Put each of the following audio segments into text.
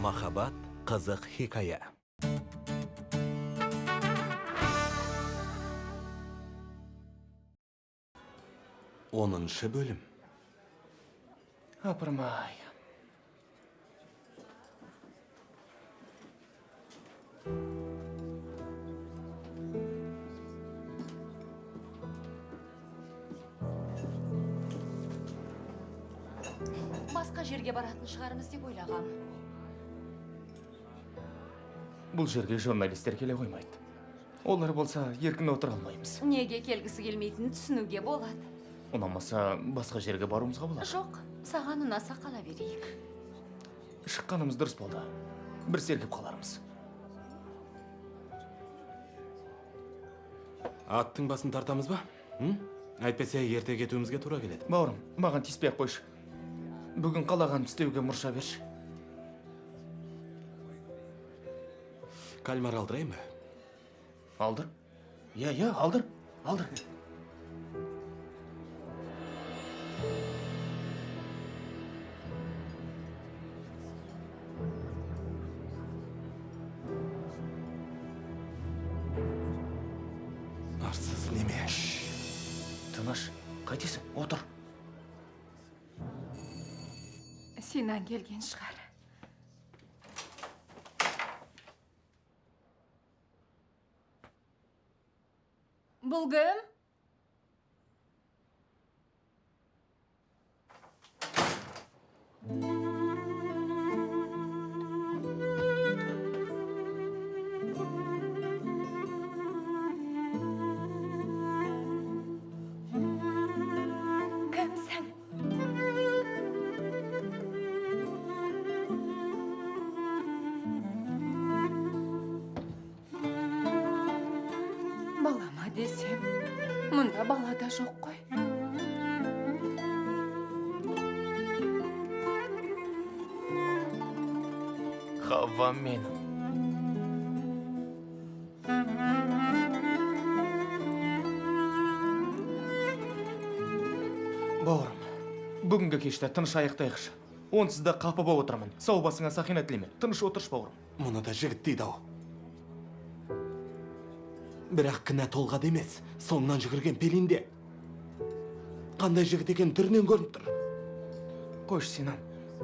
Махаббат қызық хикая. Оныншы бөлім. Апырмай. Басқа жерге баратын шығармыз деп ойлағам. Бұл жерге журналистер келе қоймайды. Олар болса еркін отыра алмаймыз. Неге келгісі келмейтінін түсінуге болады. Ұнамаса басқа жерге баруымызға болады. Жоқ, саған ұнаса қала берейік. Шыққанымыз дұрыс болды. Бір сергіп қалармыз. Аттың басын тартамыз ба? Әйтпесе ерте кетуімізге тура келеді. Бауырым, маған тиіспей ақ қойшы. Бүгін қалағанымды істеуге мұрша берші. Кальмар алдырайын ба? Алдыр. Иә, иә, алдыр. Алдыр. Арсыз неме. Тыныш, қайтесің? Отыр. Синан келген шығар. Бұл кім? Кімсің? Балама десем, мұнда бала да жоқ қой. Хавва менің. Бауырым, бүгінгі кешті тыныш аяқтайықшы. Онсыз да қапы болып отырмын. Сау басыңа сақина тілеме. Тыныш отыршы, бауырым. Мұны да жігіт дейді ау. Бірақ кінә Толғада емес, соңынан жүгірген Пелинде. Қандай жігіт екені түрінен көрініп тұр. Қойшы, Синан.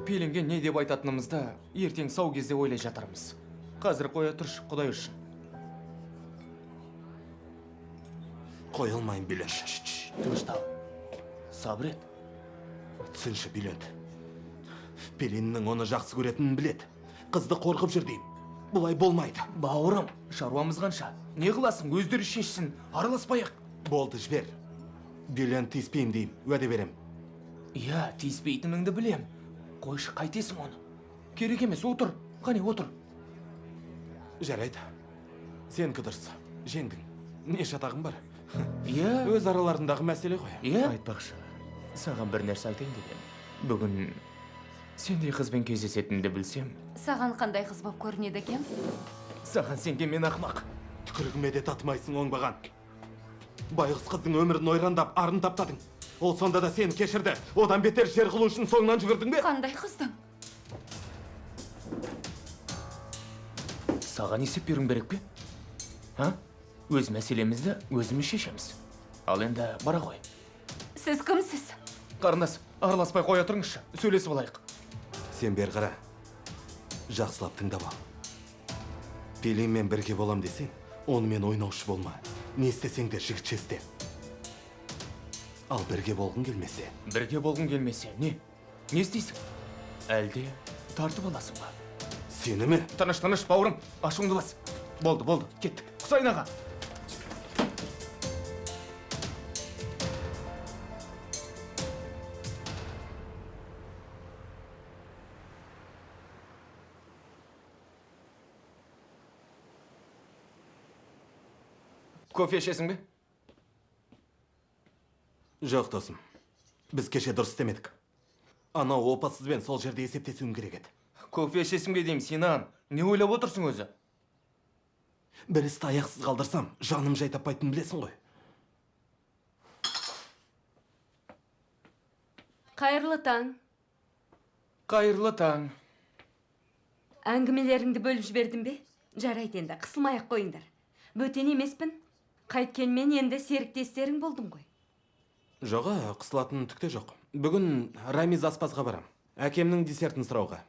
Пелинге не деп айтатынымызды ертең сау кезде ойлай жатармыз. Қазір қоя тұршы, Құдай үшін. Қоя алмаймын, Бülent. Тыныштал. Сабыр ет. Түсінші, Бülent. Пелиннің оны жақсы көретінін біледі. Қызды қорқып жүр деймін. Бұлай болмайды. Бауырым, шаруамыз қанша? Не қыласың, өздері шешсін. Араласпайық. Болды, жібер. Бülent тиіспеймін деймін, уәде берем. Иә, тиіспейтініңді білем. Қойшы, қайтесің оны? Керек емес, отыр. Қане, отыр. Жарайды. Сенікі дұрыс. Жеңдің. Не шатағым бар? Иә. Өз араларындағы мәселе ғой. Иә. Айтпақшы, саған бір нәрсе айтайын деп едім. Бүгін сендей қызбен кездесетінімді білсем, Саған қандай қыз боп көрінеді екен? Саған сенген мен ақымақ. Түкірігіме де татымайсың оңбаған. Байғұс қыздың өмірін ойрандап, арын таптадың. Ол сонда да сені кешірді. Одан бетер жер қылу үшін соңынан жүгірдің бе? Қандай қыздың? Саған есеп беруім керек пе? А? Өз мәселемізді өзіміз шешеміз. Ал енді бара ғой. Сіз кімсіз? Қарындас, араласпай қоя тұрыңызшы. Сөйлесіп алайық. Сен бері қара. Жақсылап тыңдап ал. Пелинмен бірге болам десең, онымен ойнаушы болма. Не істесең де жігітше істе. Ал бірге болғың келмесе. Бірге болғың келмесе, не? Не істейсің? Әлде тартып аласың ба? Сені ме? Тыныш, тыныш, бауырым, ашуыңды бас. Болды, болды, кеттік. Құсайын аға. Кофе ішесің бе? Жоқ, досым. Біз кеше дұрыс істемедік. Анау опасызбен сол жерде есептесуім керек еді. Кофе ішесің бе деймін, Синан. Не ойлап отырсың өзі? Бір істі аяқсыз қалдырсам, жаным жай таппайтынын білесің ғой. Қайырлы таң. Қайырлы таң. Әңгімелеріңді бөліп жібердім бе? Жарайды енді, қысылмай ақ қойыңдар. Бөтен емеспін. Қайткенмен енді серіктестерің болдым ғой. Жоға, қысылатын түк те жоқ. Бүгін Рамиз аспазға барам. Әкемнің десертін сұрауға.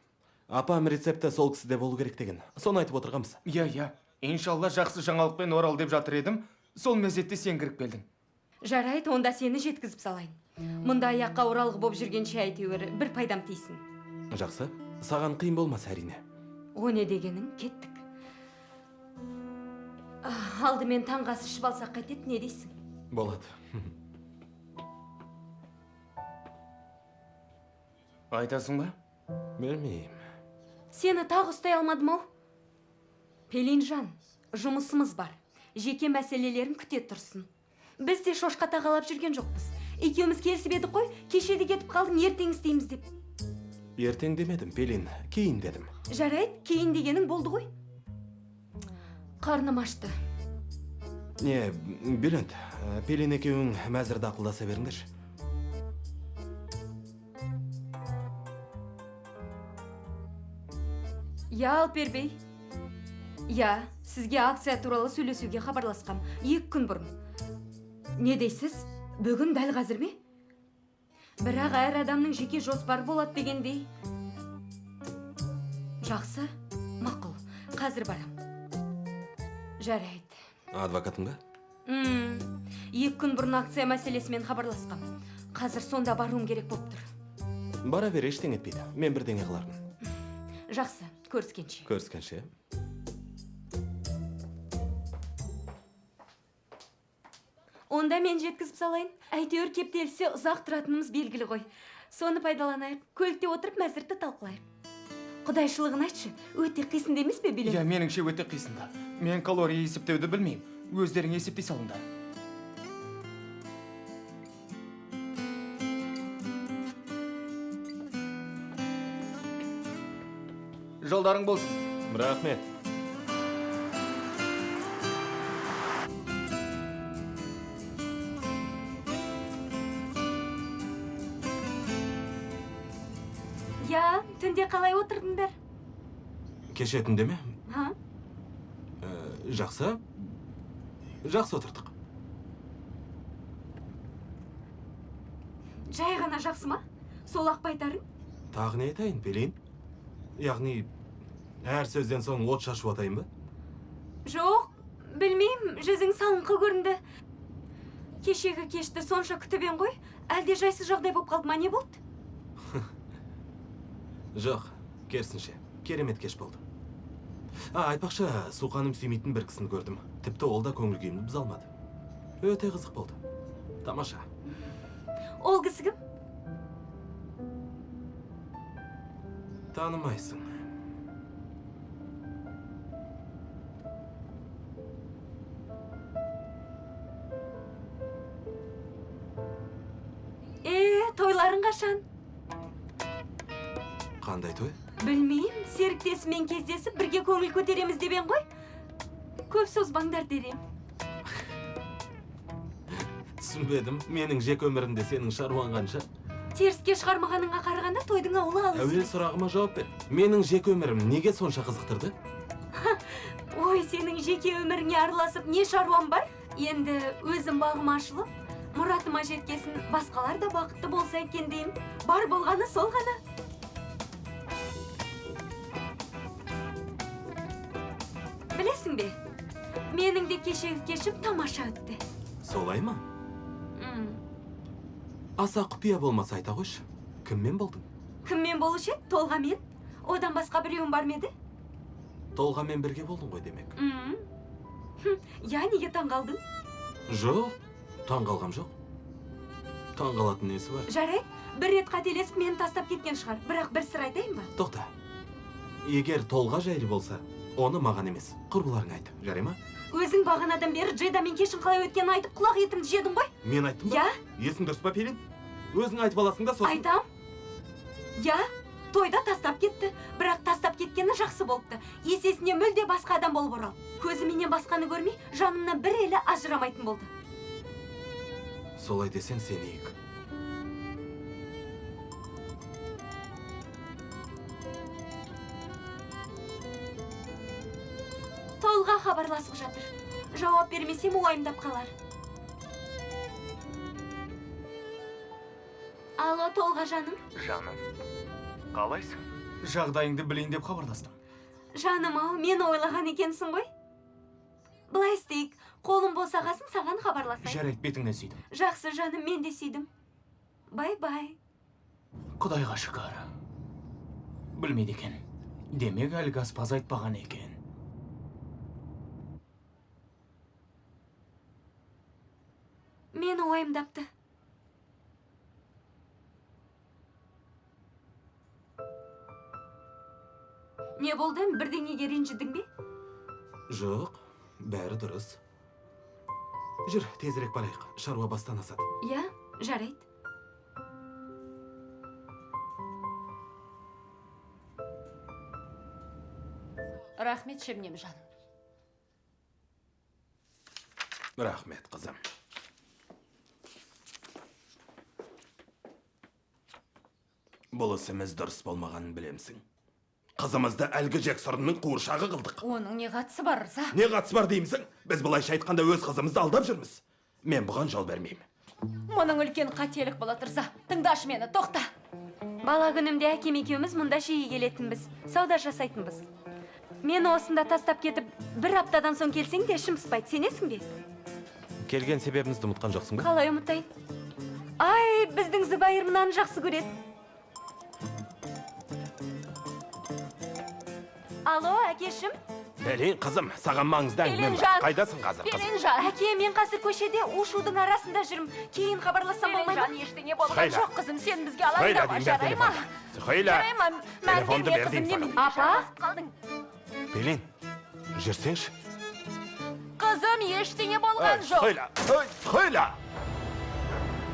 Апам рецепті сол кісіде болу керек деген. Соны айтып отырғанбыз. Иә, иә. Иншалла жақсы жаңалықпен орал деп жатыр едім. Сол мезетте сен кіріп келдің. Жарайды, онда сені жеткізіп салайын. Мұнда аяққа оралғы боп жүргенше әйтеуір бір пайдам тисін. Жақсы. Саған қиын болмас әрине. О не дегенің, кеттік. Алдымен таңғы ас ішіп алсақ қайтеді, не дейсің? Болады. Айтасың ба? Білмеймін. Сені тағы ұстай алмадым ау. Пелинжан, жұмысымыз бар. Жеке мәселелерін күте тұрсын. Біз де шошқа тағалап жүрген жоқпыз. Екеуміз келісіп едік қой, кеше де кетіп қалдың, ертең істейміз деп. Ертең демедім, Пелин, кейін дедім. Жарайды, кейін дегенің болды ғой. Қарным ашты. Не, Бülent, Пелин екеуің мәзірді ақылдаса беріңдерші. Я, Алпер бей. Я, сізге акция туралы сөйлесуге хабарласқам 2 күн бұрын. Не дейсіз? Бүгін дәл қазір ме? Бірақ әр адамның жеке жоспары болады дегендей. Жақсы, мақұл. Қазір барам. Жарайды. Адвокатың ба? 2 күн бұрын акция мәселесімен хабарласқам. Қазір сонда баруым керек болып тұр. Бара бер, ештеңе етпейді. Мен бірдеңе қылармын. Жақсы, көріскенше. Көріскенше. Онда мен жеткізіп салайын. Әйтеуір кептелсе ұзақ тұратынымыз белгілі ғой. Соны пайдаланайық. Көлікте отырып мәзірді талқылайық. Құдайшылығын айтшы, өте қисынды емес пе, Бülent? Иә, меніңше өте қисынды. Мен калория есептеуді білмеймін. Өздерің есептей салыңдар. Жолдарың болсын. Рахмет. Я, түнде қалай отырдыңдар? Кеше түнде ме? Ха? Жақсы. Жақсы отырдық. Жай ғана жақсы ма? Сол ақ байтарың? Тағы не айтайын, Пелин? Яғни, әр сөзден соң от шашып атайын ба? Жоқ, білмеймін, жүзің салыңқы көрінді. Кешегі кешті сонша күтіп ең ғой, әлде жайсыз жағдай болып қалды ма, не болды? Жоқ, керісінше, керемет кеш болды. Айтпақшы, суқаным сүймейтін бір кісіні көрдім. Тіпті ол да көңіл күйімді бұза алмады. Өте қызық болды. Тамаша. Ол кісі кім? Танымайсың. Тойларың қашан? Қандай той? Білмеймін, серіктесіммен кездесіп бірге көңіл көтереміз деп ең ғой. Көп созбаңдар дер ем. Түсінбедім, менің жеке өмірімде сенің шаруаң қанша? Теріске шығармағаныңа қарағанда тойдың ауылы алыс. Әуел сұрағыма жауап бер. Менің жеке өмірім неге сонша қызықтырды? Ой, сенің жеке өміріңе араласып не шаруам бар? Енді өзім бағым ашылып, мұратыма жеткесін басқалар да бақытты болса екен деймін. Бар болғаны сол ғана. Білесің бе, менің де кешегі кешім тамаша өтті. Солай ма? Аса құпия болмаса айта қойшы. Кіммен болдың? Кіммен болушы еді? Толғамен. Одан басқа біреуім бар ма еді? Толғамен бірге болдың ғой демек. Я, неге таң қалдың? Жоқ, таң қалғам жоқ. Таң қалатын несі бар? Жарайды, бір рет қателесіп мені тастап кеткен шығар. Бірақ бір сыр айтайын ба? Тоқта. Егер Толға жайлы болса, оны маған емес, құрбыларыңа айт. Жарай ма? Өзің бағанадан бері Джедамен кешің қалай өткенін айтып құлақ етімді жедің ғой? Мен айттым ба? Я? Есің дұрыс па, Пелин? Өзің айтып аласың да сосын. Айтам. Я, тойда тастап кетті. Бірақ тастап кеткені жақсы болыпты. Есесіне мүлде басқа адам болып оралды. Көзіменен басқаны көрмей, жанымнан бір елі ажырамайтын болды. Солай десең сенейік. Толға хабарласып жатыр. Жауап бермесем уайымдап қалар. Алло, Толға жаным. Жаным, қалайсың? Жағдайыңды білейін деп хабарластым. Жаным ау, мені ойлаған екенсің ғой. Былай істейік, қолым босағасын саған хабарласайын. Жарайды, бетіңнен сүйдім. Жақсы жаным, мен де сүйдім. Бай-бай. Құдайға шүкір. Білмейді екен. Демек, әлгі аспаз айтпаған екен. Мені уайымдапты. Не болды, бірдеңеге ренжідің бе? Жоқ, бәрі дұрыс. Жүр, тезірек барайық. Шаруа бастан асады. Иә, жарайды. Рахмет, Шебнемжан. Рахмет, қызым. Бұл ісіміз дұрыс болмағанын білемсің. Қызымызды әлгі жексұрынның қуыршағы қылдық. Оның не қатысы бар, Рза? Не қатысы бар деймісің? Біз былайша айтқанда өз қызымызды алдап жүрміз. Мен бұған жол бермеймін. Мұның үлкен қателік болады, Рза. Тыңдашы мені, тоқта. Бала күнімде әкем екеуміз мұнда жиі келетінбіз, сауда жасайтынбыз. Мені осында тастап кетіп, бір аптадан соң келсең де ішім пыспайды, сенесің бе? Келген себебімізді ұмытқан жоқсың ба? Қалай ұмытайын? Ай, біздің Зыбайыр мынаны жақсы көреді. Алло, әкешім. Пелин, қызым, саған маңызды әңгімем бар. Қайдасың қазір, қызым? Пелинжан. Әке, мен қазір көшеде у-шудың арасында жүрмін. Кейін хабарлассам болмай ма? Пелинжан, ештеңе болған жоқ, қызым. Сен бізге алаңдама, жарай ма? Сүхейла, Жарай ма? Мән телефонды берме, бер қызым, деймін немене саған. Апа? қалдың? Пелин, жүрсеңші. Қызым, ештеңе болған жоқ. Сүхейла, ой, Сүхейла!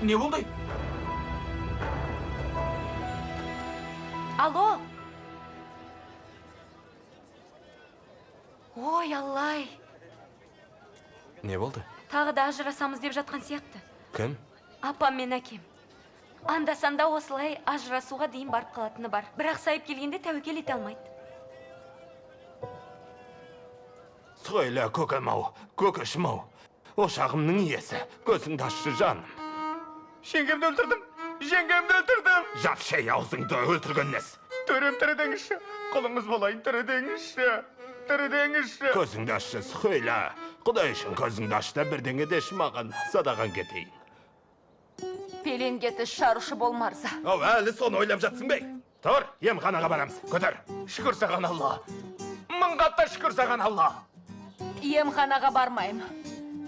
Не болды? Алло. Ой, Аллай. Не болды? Тағы да ажырасамыз деп жатқан сияқты. Кім? Апам мен әкем. Анда-санда осылай ажырасуға дейін барып қалатыны бар. Бірақ сайып келгенде тәуекел ете алмайды. Сүхейла, көкем-ау, көкешім-ау. Ошағымның иесі, көзіңді ашшы жаным. Жеңгемді өлтірдім. Жеңгемді өлтірдім. Жап шей аузыңды, өлтірген несі? Төрем тірі деңізші. Құлыңыз болайын, тірі деңізші. Тірі деңізші. Көзіңді ашшы, Сүхейла. Құдай үшін көзіңді аш та бірдеңе деші маған, садаған кетейін. Пеленге тіс жарушы болма, Рза. Ау, әлі соны ойлап жатсың бе? Тұр, емханаға барамыз. Көтер. Шүкір саған Алла. Мың қатта шүкір саған Алла. Емханаға бармаймын.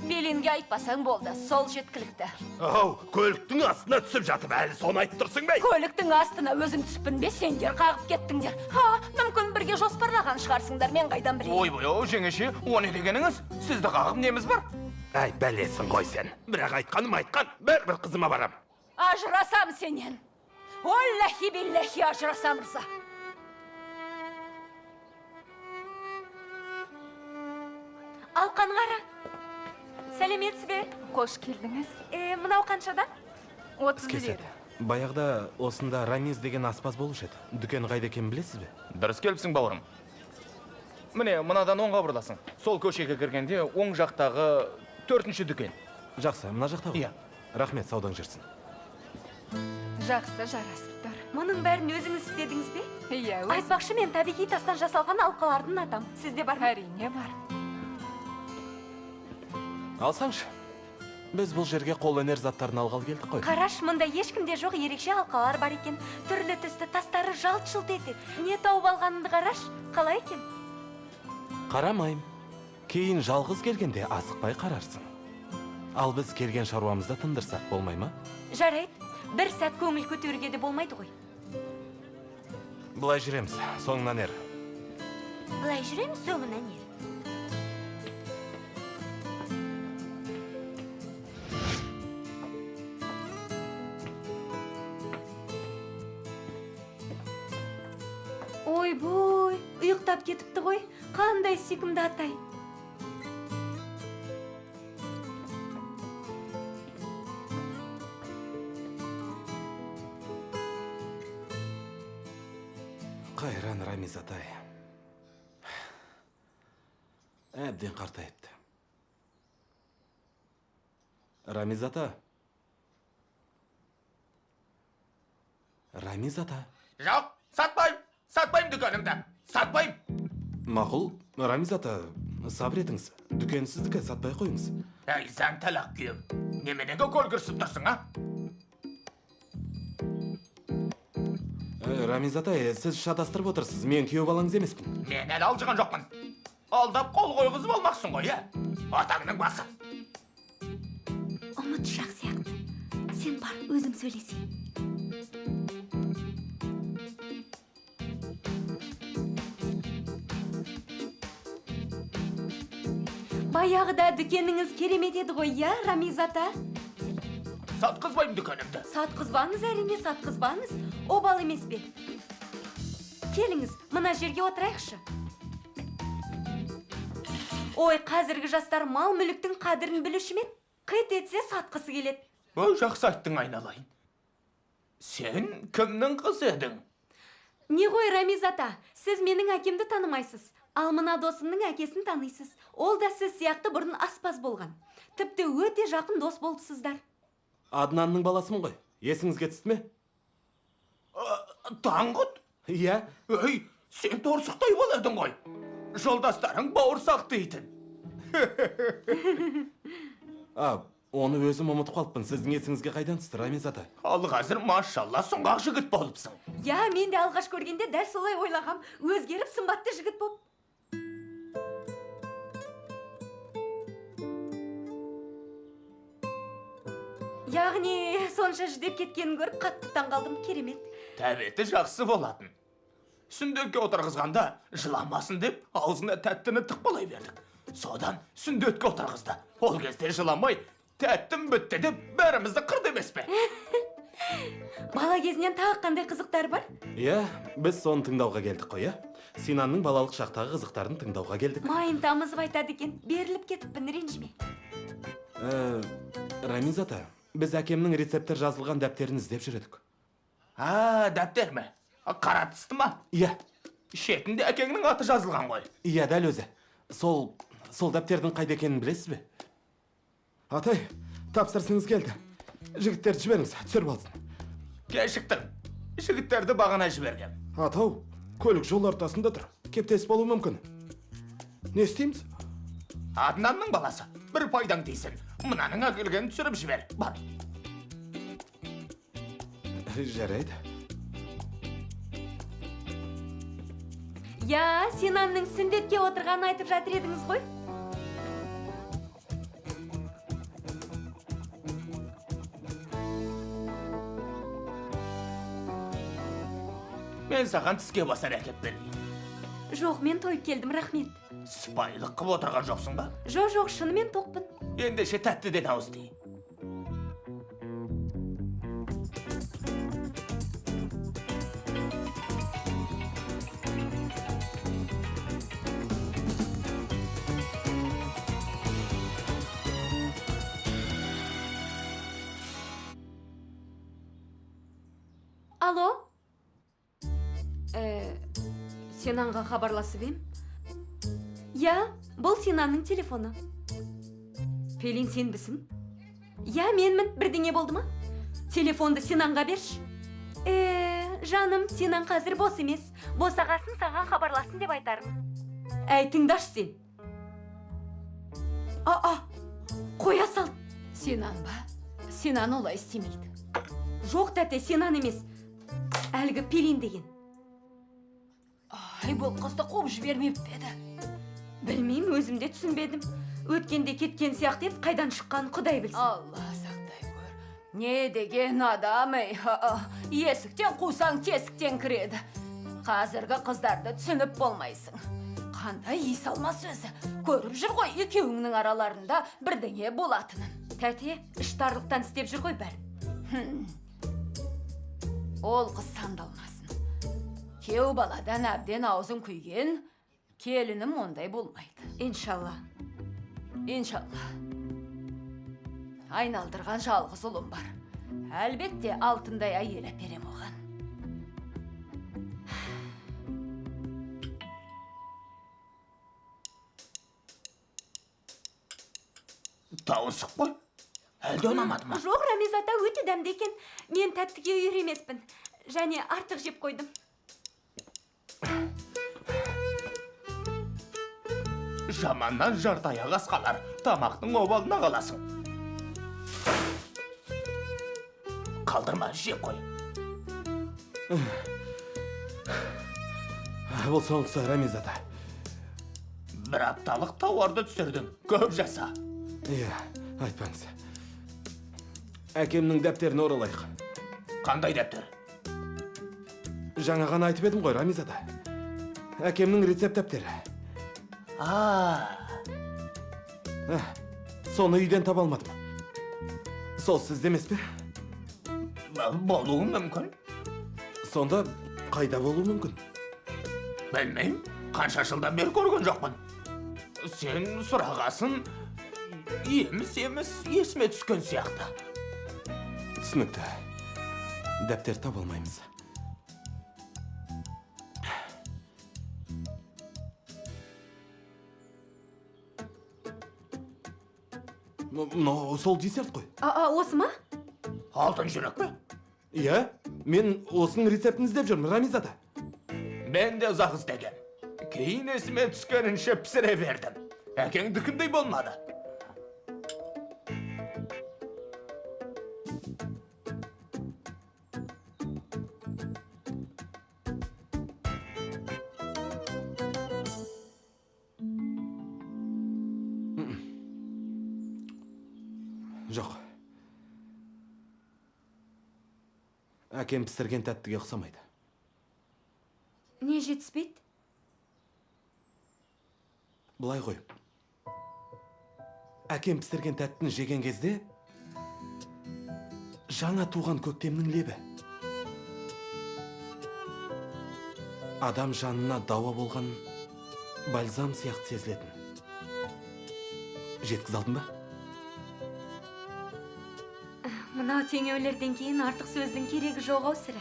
Пеленге айтпасаң болды, сол жеткілікті. Ау, көліктің астына түсіп жатып, әлі соны айтып тұрсың бе? Көліктің астына өзім түспін бе, сендер қағып кеттіңдер. Ха, мүмкін бірге жоспарлаған шығарсыңдар, мен қайдан білейін. Ойбай, ау, жеңеше, о не дегеніңіз? Сізді қағып неміз бар? Әй, бәлесің ғой сен. Бірақ айтқаным айтқан, бәрібір қызыма барам. Ажырасам сенен. Оллахи биллахи ажырасам, Рза. Алқан қара. Сәлеметсіз бе? Қош келдіңіз. Мынау қаншадан? 30 лира. Баяғыда осында Рамиз деген аспаз болушы еді. Дүкен қайда екенін білесіз бе? Дұрыс келіпсің, бауырым. Міне, мынадан оңға бұрыласың. Сол көшеге кіргенде оң жақтағы 4-ші дүкен. Жақсы, мына жақта ғой? Иә. Рахмет, саудаң жүрсін. Жақсы, жарасып тұр. Мұның бәрін өзіңіз істедіңіз бе? Иә, өзім. Айтпақшы, мен табиғи тастан жасалған алқалардың атам. Сізде бар ма? Әрине бар. Алсаңшы. Біз бұл жерге қол өнер заттарын алғалы келдік қой. Қараш, мұнда ешкімде жоқ ерекше алқалар бар екен. Түрлі түсті тастары жалт-жұлт етеді. Не тауып алғанымды қараш, қалай екен? Қарамайым. Кейін жалғыз келгенде асықпай қарарсың. Ал біз келген шаруамызды тындырсақ болмай ма? Жарайды, бір сәт көңіл көтеруге де болмайды ғой. Былай жүреміз, соңынан ер. Былай жүреміз, соңынан ер. Ойбой, ұйықтап кетіпті ғой. Қандай сүйкімді атай. Қайран Рамиз атай. Әбден қартайыпты. Рамиз ата. Рамиз ата. Жоқ, сатпаймын. Сатпаймын дүкенімді. Сатпаймын. Мақұл, Рамиз ата, сабыр етіңіз. Дүкен сіздікі, сатпай қойыңыз. Әй, зәнталақ күйеу. Неменеге көлгірсіп тұрсың, а? Рамиз ата, сіз шатастырып отырсыз. Мен күйеу балаңыз емеспін. Мен әлі алжыған жоқпын. Алдап қол қойғызып алмақсың ғой, ә? Атаңның басы. Ұмытшақ сияқты. Сен бар, өзім сөйлесейін. Баяғыда дүкеніңіз керемет еді ғой, иә, Рамиз ата? Сатқызбаймын дүкенімді. Сатқызбаңыз, әрине, сатқызбаңыз. Обал емес пе? Келіңіз, мына жерге отырайықшы. Ой, қазіргі жастар мал мүліктің қадірін білуші ме? Қит етсе сатқысы келеді. Ой, жақсы айттың, айналайын. Сен кімнің қызы едің? Не ғой, Рамиз ата, сіз менің әкемді танымайсыз. Ал мына досымның әкесін танисыз. Ол да сіз сияқты бұрын аспаз болған. Тіпті өте жақын дос болыпсыздар. Аднанның баласымын ғой. Есіңізге түсті ме? Таңғұт? Иә. Ей, сен торсықтай бала едің ғой. Жолдастарың бауырсақ дейтін. Оны өзім ұмытып қалыппын. Сіздің есіңізге қайдан түсті, Рамиз ата? Ал қазір машалла сұңғақ жігіт болыпсың. Иә, мен де алғаш көргенде дәл солай ойлағам. Өзгеріп сымбатты жігіт боп. Яғни, сонша жүдеп кеткенін көріп қатты таңғалдым, керемет. Тәбеті жақсы болатын. Сүндетке отырғызғанда жыламасын деп аузына тәттіні тықпалай бердік. Содан сүндетке отырғызды. Ол кезде жыламай, тәттім бітті деп бәрімізді қырды емес пе? Бала кезінен тағы қандай қызықтар бар? Иә, біз соны тыңдауға келдік қой, иә? Синанның балалық шақтағы қызықтарын тыңдауға келдік. Майын тамызып айтады екен, беріліп кетіппін, ренжіме. Рамиз ата, біз әкемнің рецепттер жазылған дәптерін іздеп жүр едік. А, дәптер ме? Қара тісті ма? Иә. Шетінде әкеңнің аты жазылған ғой. Иә, дәл өзі. Сол дәптердің қайда екенін білесіз бе? Атай, тапсырысыңыз келді. Жігіттерді жіберіңіз, түсіріп алсын. Кешіктім. Жігіттерді бағана жібергем. Атау, көлік жол ортасында тұр. Кептеліс болуы мүмкін. Не істейміз? Аднанның баласы, бір пайдаң тисін. Мынаның әкелгенін түсіріп жібер. Бар. Жарайды. Я, Синанның сүндетке отырғанын айтып жатыр едіңіз ғой? Мен саған тіске басар әкеп берейін. Жоқ, мен тойып келдім, рахмет. Сыпайылық қып отырған жоқсың ба? Жоқ, шынымен тоқпын. Ендеше тәттіден ауыз ти. Алло? Синанға хабарласып ем? Иә, бұл Синанның телефоны. Пелин, сенбісің? Иә, менмін. Бірдеңе болды ма? Телефонды Синанға берші. Жаным, Синан қазір бос емес. Босағасын саған хабарласын деп айтармын. Әй, тыңдашы сен. А, қоя сал. Синан ба? Синан олай істемейді. Жоқ, тәте, Синан емес. Әлгі Пелин деген. Ай, бұл қызды қуып жібермеп пе еді? Білмеймін, өзім де түсінбедім. Өткенде кеткен сияқты еді, қайдан шыққанын Құдай білсін. Алла сақтай көр. Не деген адам, ей, есіктен қусаң тесіктен кіреді. Қазіргі қыздарды түсініп болмайсың. Қандай иіс алмас өзі. Көріп жүр ғой екеуіңнің араларында бірдеңе болатынын. Тәте, іштарлықтан істеп жүр ғой бәрін. Ол қыз сандалмасын. Кеу баладан әбден аузын күйген, келінім ондай болмайды. Иншалла. Иншалла. Айналдырған жалғыз ұлым бар. Әлбетте алтындай әйел әперем оған. Тауысық қой. Әлде ұнамады ма? Жоқ, Рамиз ата, өте дәмді екен. Мен тәттіге үйір емеспін. Және артық жеп қойдым. Жаманнан жарты аяқ асқалар. Тамақтың обалына қаласың. Қалдырма, жеп қой. Бұл соңғысы, Рамиз ата. Бір апталық тауарды түсірдің. Көп жаса. Иә, айтпаңыз. Әкемнің дәптерін оралайық. Қандай дәптер? Жаңа ғана айтып едім ғой, Рамиз ата. Әкемнің рецепт дәптері. Соны үйден таба алмадым. Сол сізде емес пе? Болуы мүмкін. Сонда қайда болуы мүмкін? Білмеймін. Қанша жылдан бері көрген жоқпын. Сен сұрағасын еміс-еміс есіме түскен сияқты. Түсінікті. Дәптер таба алмаймыз. Мынау сол десерт қой. Осы ма? Алтын жүрек пе? Иә, мен осының рецептін іздеп жүрмін, Рамиз ата. Мен де ұзақ іздегем. Кейін есіме түскенінше пісіре бердім. Әкеңдікіндей болмады. Жоқ. Әкем пісірген тәттіге ұқсамайды. Не жетіспейді? Былай ғой. Әкем пісірген тәттіні жеген кезде жаңа туған көктемнің лебі. Адам жанына дауа болған бальзам сияқты сезілетін. Жеткізе алдың ба? Мынау теңеулерден кейін артық сөздің керегі жоқ ау сірә.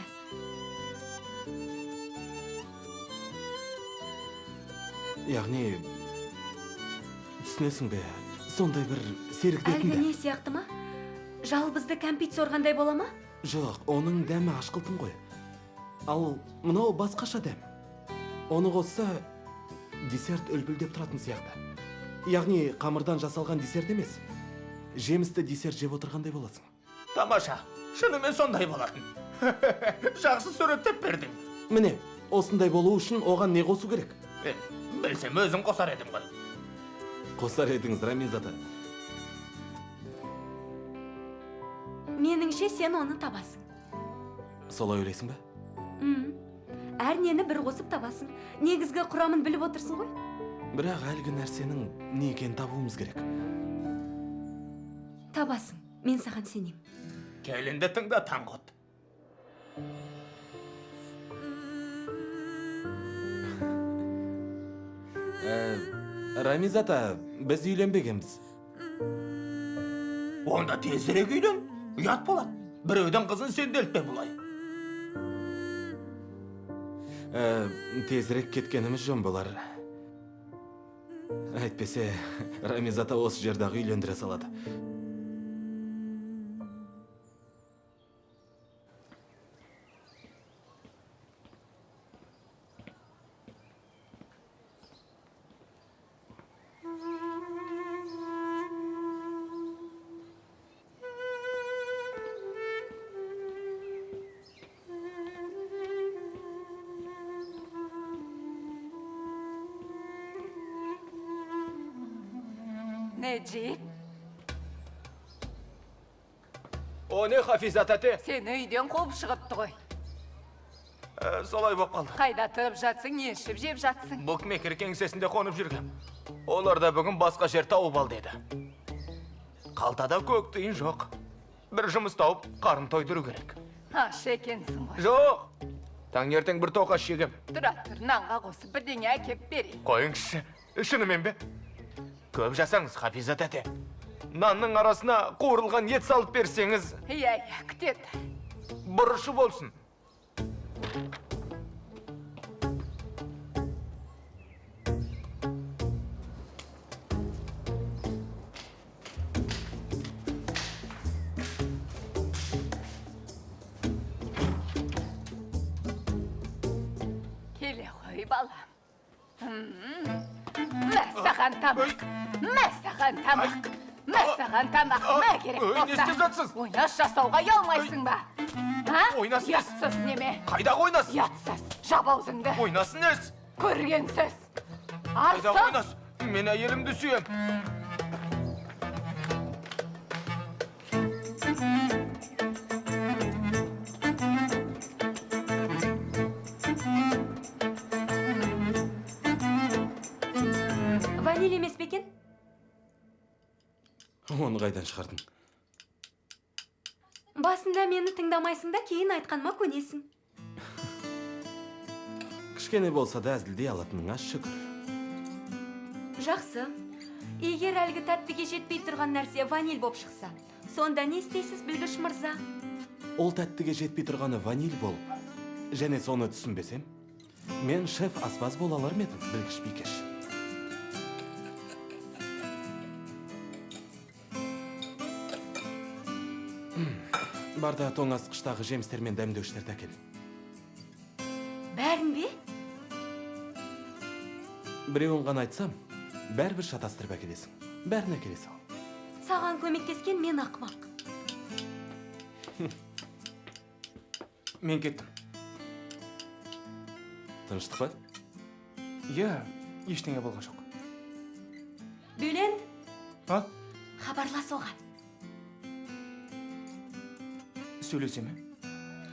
Яғни, түсінесің бе, сондай бір серіктетін Әлгі не сияқты ма? Жалбызды кәмпит сорғандай бола ма? Жоқ, оның дәмі ашқылтым ғой. Ал мынау басқаша дәм. Оны қосса, десерт үлпілдеп тұратын сияқты. Яғни, қамырдан жасалған десерт емес. Жемісті десерт жеп отырғандай боласың. Тамаша, шынымен сондай болатын. Жақсы суреттеп бердің. Міне, осындай болу үшін оған не қосу керек? Білсем өзім қосар едім ғой. Қосар едіңіз, Рамиз ата. Меніңше сен оны табасың. Солай ойлайсың ба? Әр нені бір қосып табасың. Негізгі құрамын біліп отырсың ғой. Бірақ әлгі нәрсенің не екенін табуымыз керек. Табасың, мен саған сенем. Келінді тыңда, Таңғұт. Рамиз ата, біз үйленбегенбіз. Онда тезірек үйлен, ұят болады. Біреудің қызын сенделтпе бұлай. Тезірек кеткеніміз жөн болар. Әйтпесе, Рамиз ата осы жердағы үйлендіре салады. Necip. О не, Хафиза тәте? Сені үйден қуып шығыпты ғой. Солай боп қалды. Қайда тұрып жатсың, не ішіп жеп жатсың? Букмекер кеңсесінде қонып жүргем. Олар да бүгін басқа жер тауып ал деді. Қалтада көк тиын жоқ. Бір жұмыс тауып, қарын тойдыру керек. Аш екенсің ғой. Жоқ. Таңертең бір тоқаш жегем. Тұра тұр, нанға қосып бірдеңе әкеп берейін. Қойыңызшы, шынымен бе? Көп жасаңыз, Хафиза тәте. Нанның арасына қуырылған ет салып берсеңіз. Иә, иә, күтеді. Бұрышы болсын. Келе ғой, балам. Мә саған тамақ, мә саған тамақ, мә саған тамақ, мә керек болса. Не істеп жатсыз? Ойнас жасауға ұялмайсың ба? А? Ойнас несі? Ұятсыз неме? Қайдағы ойнас? Ұятсыз, жап аузыңды. Ойнасын несі? Көргенсіз. Қайдағы Арсыз. ойнас? Мен әйелімді сүйем. Ваниль емес пе екен? Оны қайдан шығардың? Басында мені тыңдамайсың да, кейін айтқаныма көнесің. Кішкене болса да әзілдей алатыныңа шүкір. Жақсы. Егер әлгі тәттіге жетпей тұрған нәрсе ваниль боп шықса, сонда не істейсіз, білгіш мырза? Ол тәттіге жетпей тұрғаны ваниль болып, және соны түсінбесем, мен шеф аспаз бола алар ма едім, білгіш бикеш? Бар да тоңазытқыштағы жемістер мен дәмдеуіштерді әкел. Бәрін бе? Біреуін ғана айтсам, бәрібір шатастырып әкелесің. Бәрін әкеле сал. Саған көмектескен мен ақымақ. Мен кеттім. Тыныштық па? Иә, ештеңе болған жоқ. Бөлент, А? хабарлас оған. Сөйлесе ме?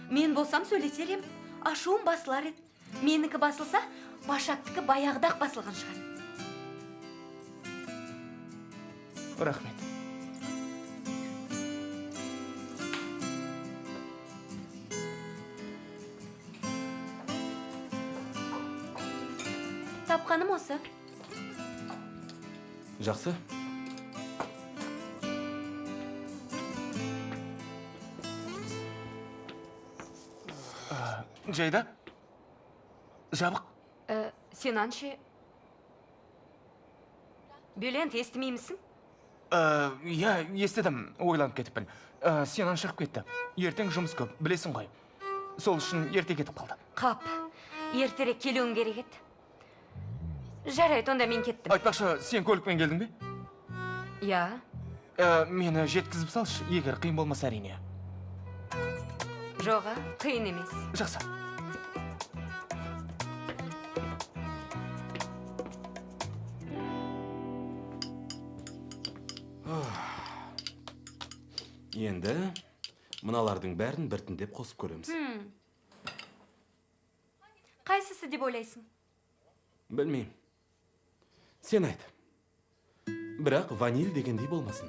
Мен болсам сөйлесер ем. Ашуым басылар еді. Менікі басылса, Башактікі баяғыда-ақ басылған шығар. Рахмет. Тапқаным осы. Жақсы. Жайда? Жабық? Сенан ше? Бөлент, естімеймісің? Иә, естідім, ойланып кетіппін. Сенан шығып кетті. Ертең жұмыс көп, білесің ғой. Сол үшін ерте кетіп қалды. Қап, ертерек келуің керек еді. Жарайды, онда мен кеттім. Айтпақшы, сен көлікпен келдің бе? Иә. Мені жеткізіп салшы, егер қиын болмаса әрине. Жоға, қиын емес. Жақсы. Енді мыналардың бәрін біртіндеп қосып көреміз. Қайсысы деп ойлайсың? Білмеймін. Сен айт. Бірақ ваниль дегендей болмасын.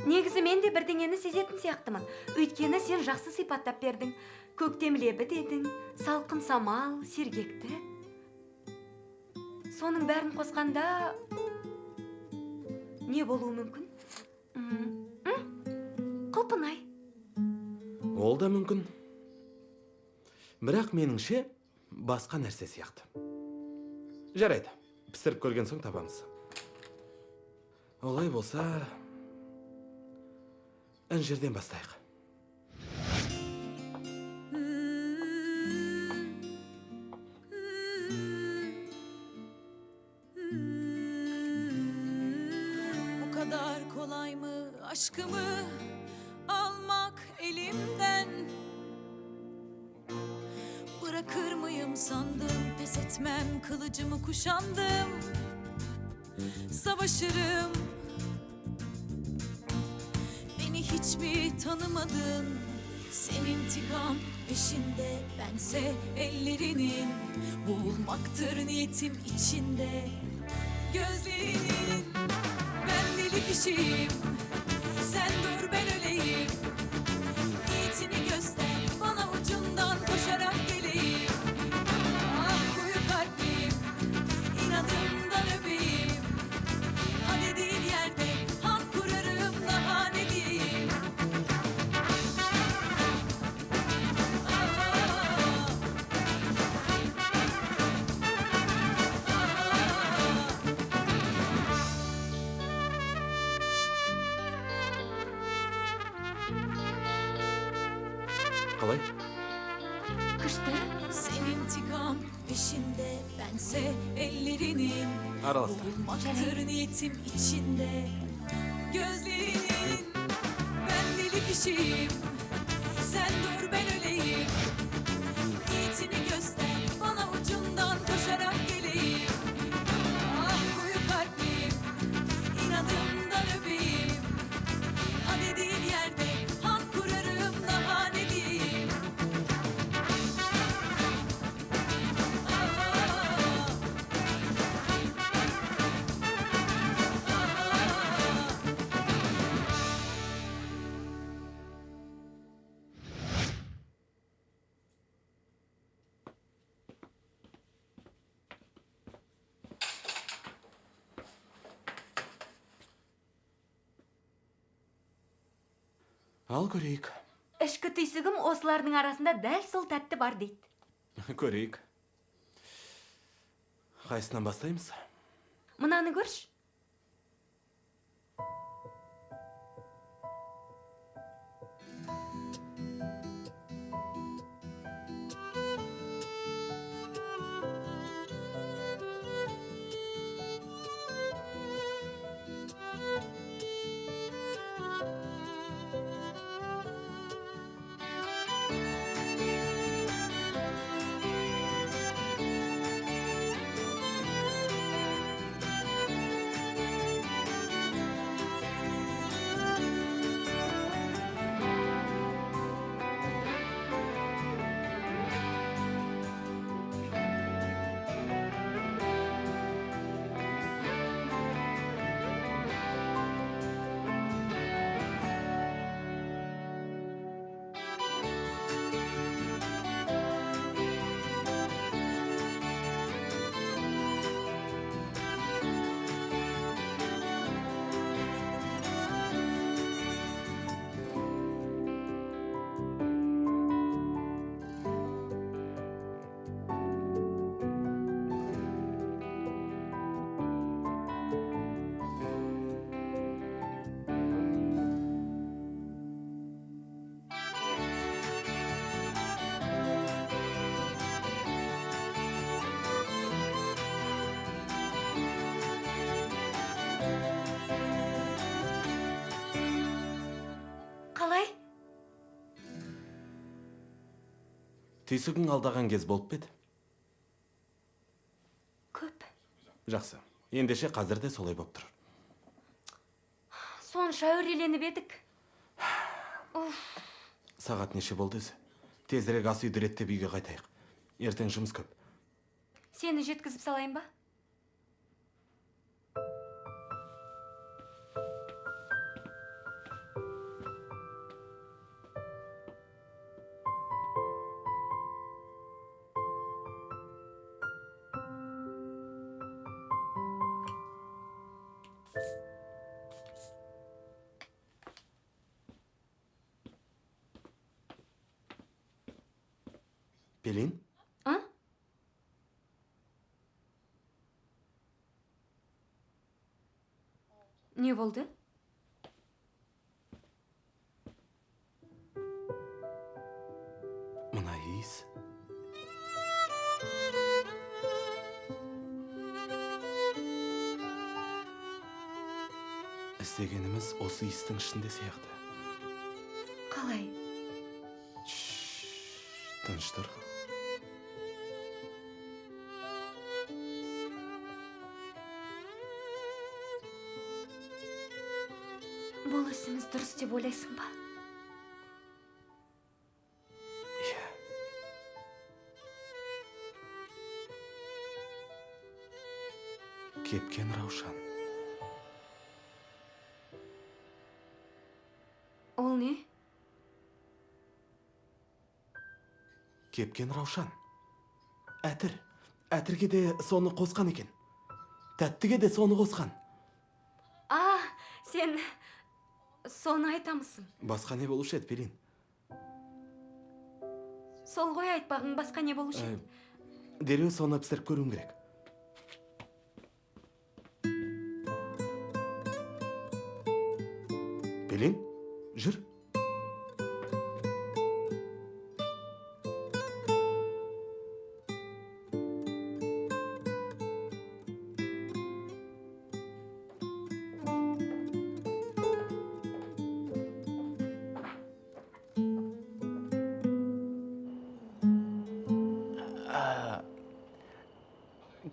Негізі мен де бірдеңені сезетін сияқтымын. Өйткені сен жақсы сипаттап бердің. Көктем лебі дедің, салқын самал, сергектік. Соның бәрін қосқанда не болуы мүмкін? Қылпынай. Ол да мүмкін. Бірақ меніңше басқа нәрсе сияқты. Жарайды, пісіріп көрген соң табамыз. Олай болса, інжірден бастайық. Bu kadar kolay mı aşkımı almak elimden? Bırakır mıyım sandım, pes etmem, kılıcımı kuşandım. Savaşırım. Beni hiç mi tanımadın? Sen intikam peşinde, bense ellerinin boğulmaktır niyetim içinde. Gözlerinin, ben deli kişiyim. Sen dur ben öleyim. Niyetini göster bana, ucundan koşarak geleyim. Ah koyu kalpliyim, inadımdan öpeyim. Ha dediğin yerde han kurarım, daha ne diyeyim. Қалай? Күшті. Sen intikam peşinde, bense ellerinin. Араластыр. Boğulmaktır niyetim içinde. Gözlerinin, ben deli kişiyim. Sen dur ben öleyim. Niyetini göster bana, ucundan koşarak geleyim. Ah koyu kalpliyim, inadımdan öpeyim. Ha dediğin yerde han kurarım, daha ne diyeyim. Ал көрейік. Ішкі түйсігім осылардың арасында дәл сол тәтті бар дейді. Көрейік. Қайсынан бастаймыз? Мынаны көрші. Қалай? Түйсігің алдаған кез болып па еді? Көп. Жақсы. Ендеше қазір де солай болып тұр. Сонша үрейленіп едік. Сағат неше болды өзі? Тезірек ас үйді реттеп үйге қайтайық. Ертең жұмыс көп. Сені жеткізіп салайын ба? Пелин? А? Не болды? Мына иіс. Іздегеніміз осы иістің ішінде сияқты. Қалай? Тыныш тұр. Бұл ісіміз дұрыс деп ойлайсың ба? Иә. Кепкен раушан. Ол не? Кепкен раушан. Әтір. Әтірге де соны қосқан екен. Тәттіге де соны қосқан. А, сен соны айтамысың? Басқа не болушы еді, Пелин? Сол ғой айтпағың, басқа не болушы еді? Дереу соны пісіріп көруім керек. Пелин, жүр.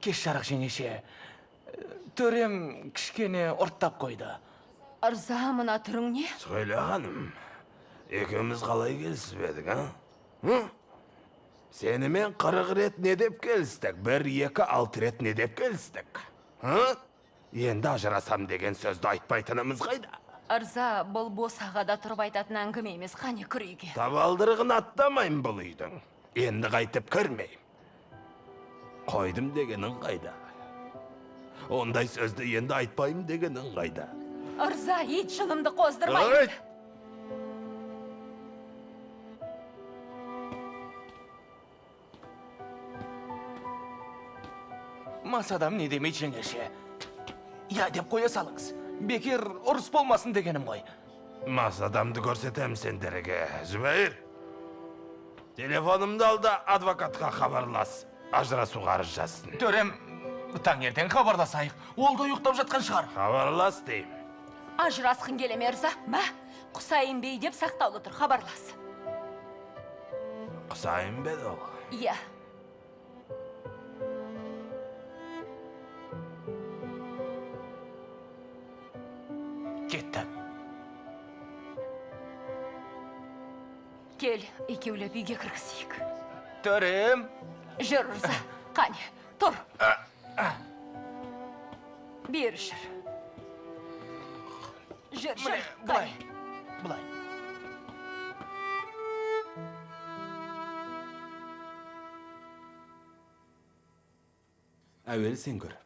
Кеш жарық, жеңеше. Төрем кішкене ұрттап қойды. Ырза, мына түрің не? Сөйле, ханым. Екеуміз қалай келісіп едік, а? Сенімен 40 рет не деп келістік? 1, 2, 6 рет не деп келістік? Енді ажырасам деген сөзді айтпайтынымыз қайда? Ырза, бұл босағада тұрып айтатын әңгіме емес, қане кір үйге. Табалдырығын аттамаймын бұл үйдің. Енді қайтып кірмеймін. Қойдым дегенің қайда? Ондай сөзді енді айтпаймын дегенің қайда? Ырза, ит жынымды қоздырмай. Мас адам не демейді, жеңеше. Я деп қоя салыңыз. Бекер ұрыс болмасын дегенім ғой. Мас адамды көрсетем сендерге. Зүбәйір, телефонымды ал да адвокатқа хабарлас. Ажырасуға арыз жазсын. Төрем, таңертең хабарласайық. Ол да ұйықтап жатқан шығар. Хабарлас деймін. Ажырасқың келе ме, Ырза? Мә, Құсайын бей деп сақтаулы тұр, хабарлас. Құсайын бе ол? Иә. Кетті. Кел, екеулеп үйге кіргізейік. Төрем. Жүр, Ырза, қане, тұр. Бері жүр. Жүр, жүр, Былай, былай. Әуелі сен көр.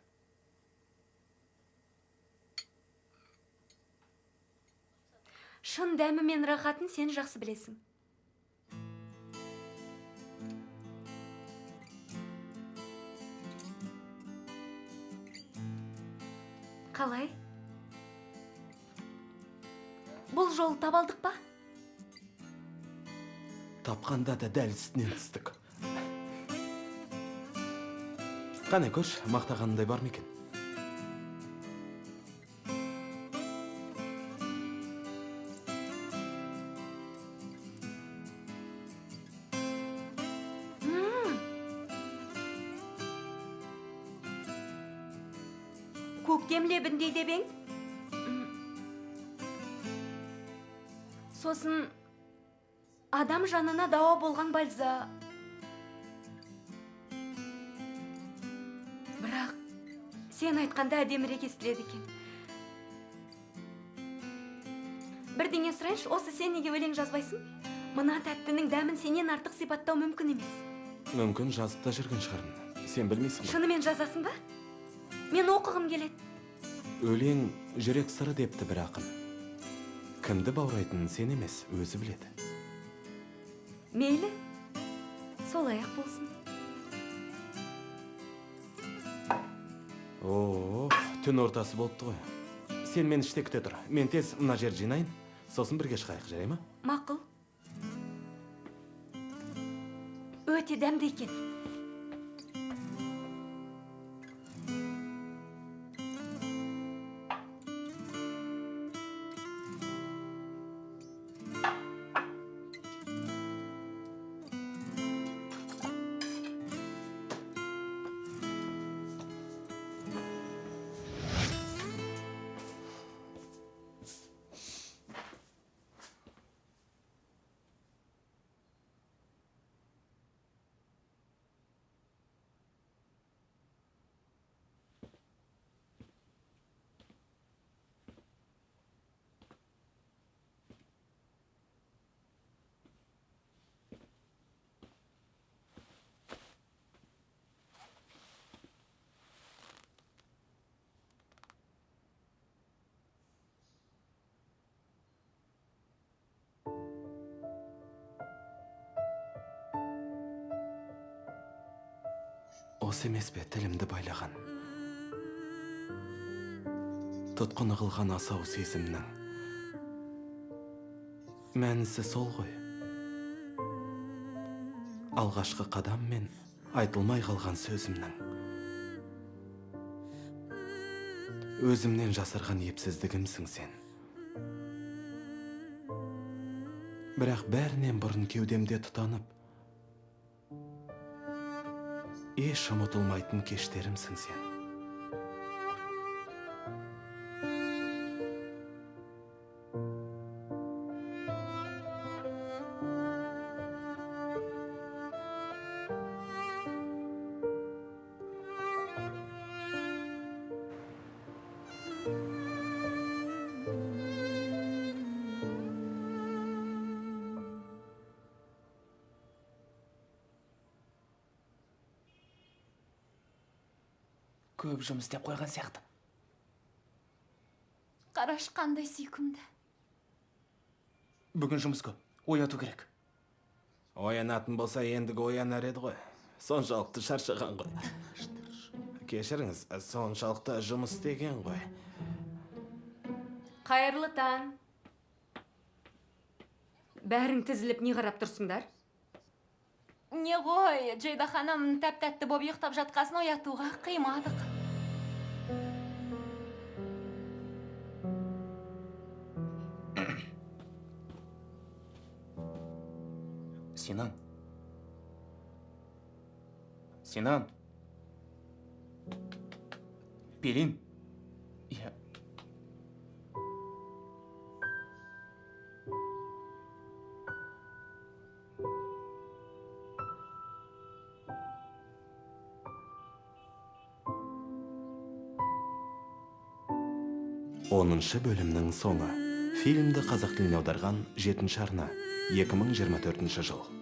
Шын дәмі мен рахатын сен жақсы білесің. Қалай? Бұл жолы табалдық па? Тапқанда да дәл үстінен түстік. Қане көрші, мақтағанындай бар ма екен? Көктем лебіндей деп ең? Сосын адам жанына дауа болған бальза. Бірақ сен айтқанда әдемірек естіледі екен. Бірдеңе сұрайыншы, осы сен неге өлең жазбайсың? Мына тәттінің дәмін сенен артық сипаттау мүмкін емес. Мүмкін жазып та жүрген шығармын. Сен білмейсің ғой. Шынымен жазасың ба? Мен оқығым келеді. Өлең жүрек сыры депті бір ақын. Кімді баурайтынын сен емес, өзі біледі. Мейлі, солай-ақ болсын. О, түн ортасы болыпты ғой. Сен мен іште күте тұр. Мен тез мына жерді жинайын, сосын бірге шығайық, жарай ма? Мақұл. Өте дәмді екен. Осы емес пе тілімді байлаған, тұтқыны қылған асау сезімнің мәнісі сол ғой. Алғашқы қадам мен айтылмай қалған сөзімнің, өзімнен жасырған епсіздігімсің сен. Бірақ бәрінен бұрын кеудемде тұтанып, Еш ұмытылмайтын кештерімсің сен. Көп жұмыс істеп қойған сияқты. Қараш, қандай сүйкімді. Бүгін жұмыс көп, ояту керек. Оянатын болса, ендігі оянар еді ғой. Соншалықты шаршаған ғой. Кешіріңіз, соншалықты жұмыс істеген ғой. Қайырлы таң. Бәрің тізіліп не қарап тұрсыңдар? Не ғой, Джейда ханым тәп-тәтті боп ұйықтап жатқасын оятуға қимадық. Синан. Синан. Пелин. Я... Оныншы бөлімнің соңы. Фильмді қазақ тіліне аударған 7 арна, 2024 жыл.